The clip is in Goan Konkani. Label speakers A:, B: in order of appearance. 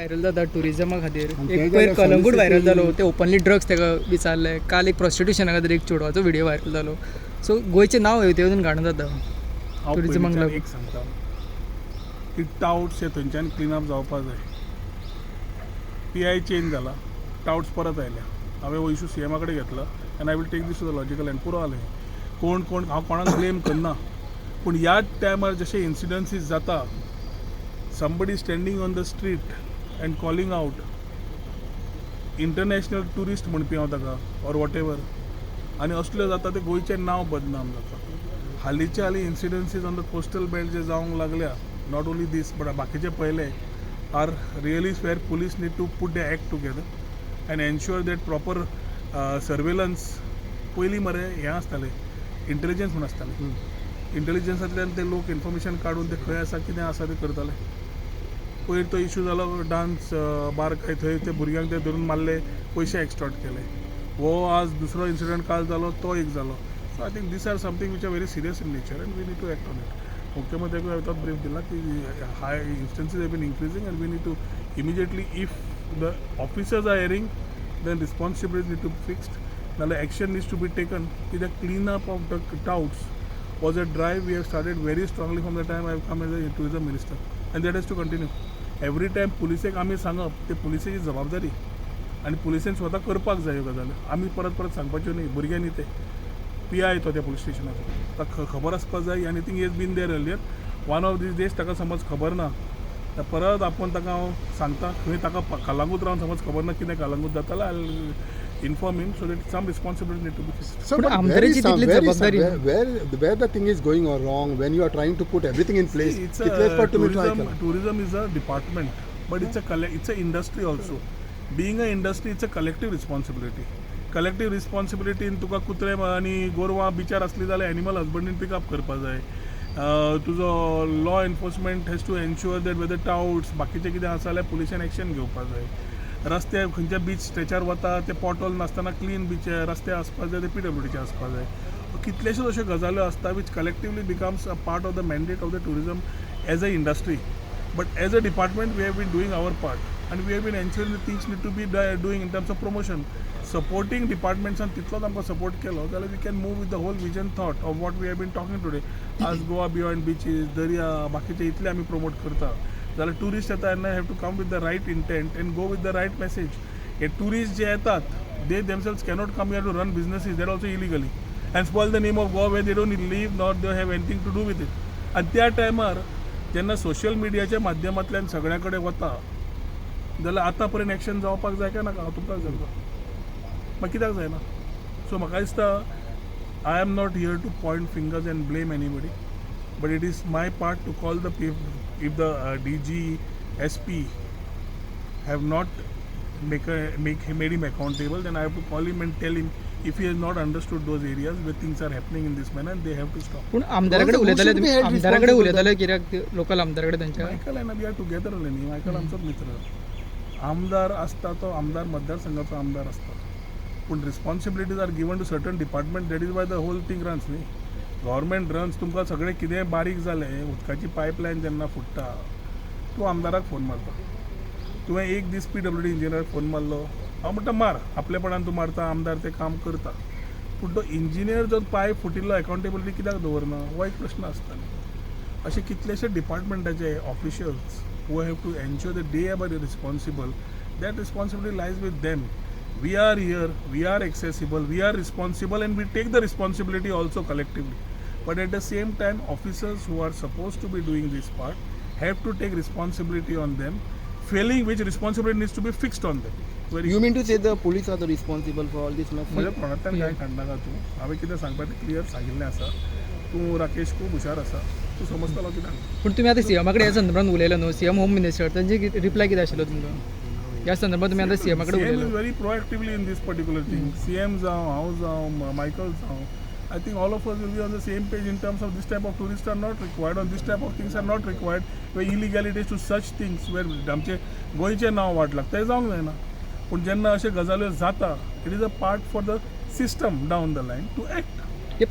A: व्हायरल जाता टुरिजमा खातीर.
B: आनी ते
A: एक पयर
B: जाल्यार
A: कलंगूट व्हायरल
B: soliciting-
A: जालो, ते ओपनली ड्रग्स ताका विचारले. काल एक प्रॉस्टिट्युशना खातीर एक चेडवाचो व्हिडियो व्हायरल जालो. सो गोंयचें नांव हेवटेन घाण जाता
C: हांव
A: टुरिजमाक
C: पयलींच्यान
A: लागून.
C: एक सांगता की टावट्स हे थंयच्यान क्लीन अप जावपा जाय. पी I change जाला, टावट्स परत आयल्या. हांवें हो इशू सी एमा कडेन घेतला आनी I will take this to the logical end. पुरो जालें. कोण कोण, हांव कोणाक ब्लेम करना, पूण ह्या टायमार जशे इन्सिडन्सीस जाता, somebody standing on the street and calling out international tourist म्हणपी हांव ताका ऑर what ever, आनी असल्यो जाता ते गोंयचें नांव बदनाम जाता. हालींचे हालीं incidences on the coastal belt जे जावंक लागल्या, not only these but बाकीचे पयले, are really where police need to put the act together and ensure that proper surveillance. पयलीं मरे हें आसतालें, इंटेलिजन्स म्हूण आसतालें. इंटेलिजन्सांतल्यान ते लोक इन्फॉर्मेशन काडून ते खंय आसा, कितें आसा तें करताले. पयर तो इशू जालो डान्स बार काय थंय, ते भुरग्यांक ते धरून मारले, पयशे एक्स्ट्रॉट केले. हो आज दुसरो इन्सिडंट काल जालो, तो एक जालो. So I think these are something which are very serious in nature and we need to act on it. मुख्यमंत्र्याकूय हांवें तोच ब्रीफ दिला की high instances have been increasing and we need to immediately, if the officers are erring, then responsibility need to be fixed, नाल्यार action needs to be taken. कित्याक clean up of the touts was a drive we have started very strongly from the time I have come as a tourism minister, and that has to continue. Every time पुलिसेक आमी सांगप, ते पुलिसेची जबाबदारी आनी पुलिसेन स्वता करपाक जाय ह्यो गजाली. आमी परत परत सांगपाच्यो न्ही. भुरगे न्ही ते, पी I तो त्या पुलीस स्टेशनाचो, ताका खबर आसपाक जाय. आनी think has been there earlier. One of these days ताका समज खबर ना तर परत आपोवन ताका हांव सांगता. खंय ताका कलंगूट रावन समज खबर ना कितें कलंगूट जातालें, I inform him so that some responsibility need to be fixed.
B: Sir,
A: पण
B: but where
A: आमदाराची
B: is some,
A: तितली
B: where is
A: जबाबदारी
B: where the thing is going wrong when you are trying to put everything in place?
C: See, it's
B: कितलेच
C: a
B: फावट तुमी try
C: tourism,
B: केला.
C: Tourism is a department, but it's a industry also. Being a industry, it's a collective responsibility. Collective responsibility in तुका कुत्रे आनी गोरवां बिचार आसली जाल्यार एनिमल हजबंड्रीन पिकअप करपा जाय. तुजो law enforcement has to ensure that whether touts बाकीचे कितें आसा जाल्यार पुलिसान एक्शन घेवपा जाय. रस्ते खंयच्या बीच स्ट्रेचार वता ते पॉटहोल नासतना क्लीन बीच रस्ते आसपा जाय, ते पीडब्ल्यूडीचे आसपा जाय. कितलेश्योच अश्यो गजाल्यो आसता which collectively becomes a part of the mandate of the tourism as a industry. But as a department, we have been doing our part and we have been ensuring things need to be doing in terms of promotion, supporting डिपार्टमेंट्सान. तितलोच आमकां सपोर्ट केलो जाल्यार we can move with the whole vision thought of what we have been talking today. आज गोवा बियॉन्ड बिचीस, दर्या, बाकीचे इतले आमी प्रमोट करता जाल्यार ट्युरिस्ट येता तेन्ना have to come with the right intent and go with the right message. Hey tourist जे येतात, they themselves cannot come here to run businesses, that also illegally, and spoil the name of Goa where they don't live nor they have anything to do with it. आनी त्या टायमार जेन्ना सोशल मिडियाच्या माध्यमांतल्यान सगळ्या कडेन वता जाल्यार आतां पर्यंत एक्शन जावपाक जाय काय नाका? हांव तुमकां सांगता, मागीर कित्याक जायना? सो म्हाका दिसता, I am not here to point fingers and blame anybody, but it is my part to call the, if the DG, SP have not make a, make him made him accountable, then I have to call him and tell him if he has not understood those areas where things are happening in this manner, they have to stop.
A: पूण आमदारा कडेन उलयताले तुमी? आमदारा कडेन उलयताले कित्याक, लोकल आमदारा कडेन तांच्या?
C: Michael and we are together न्ही. मायकल आमचोच मित्र. आमदार आसता तो आमदार मतदारसंघाचो आमदार आसता, पूण responsibilities are given to certain department. That is why the whole thing runs न्ही, गव्हर्मेंट रन्स. तुमकां सगळें कितेंय बारीक जालें, उदकाची पायपलायन जेन्ना फुट्टा, तूं आमदाराक फोन मारता. तुवें एक दीस पीडब्ल्यूडी इंजिनियराक फोन मारलो? हांव म्हणटा मार, आपलेपणान तूं मारता, आमदार तें काम करता. पूण तो इंजिनियर जो पायप फुटिल्लो, अकाउंटेबिलिटी कित्याक दवरना, हो एक प्रश्न आसता न्ही. अशे कितलेशे डिपार्टमेंटाचे officials who have to ensure that they are responsible, that responsibility lies with them. We are here, we are accessible, we are responsible and we take the responsibility also collectively. But at the same time, officers who are supposed to be doing this part have to take responsibility on them, failing which responsibility needs to be fixed on them. Very
D: You mean to say the police are the responsible for all this mess?
C: म्हज्या तोंडांतल्यान कांय काडनाका तूं. हांवें कितें सांगपाचें तें क्लियर सांगिल्लें आसा. तूं राकेश खूब हुशार आसा, तूं समजतलो कितें.
A: पूण तुमी आतां सीएमा कडेन ह्या संदर्भात उलयले न्हू, सीएम, होम मिनिस्टर, तांचे रिप्लाय कितें आशिल्लो तुमकां ह्या संदर्भात? तुमी आतां सीएमा कडेन
C: CM is
A: उलयले.
C: Very proactively in this particular thing. CM जावं, हांव जावं, मायकल जावं, I think all of us will be on the same page in terms of this type of tourists are not required or this type of things are not required, where illegalities to such things where आमचे गोंयचें नांव वाट लागता, तें जावंक जायना. पूण जेन्ना अश्यो गजाल्यो जाता, it is a part for the system down the line to act.
A: हे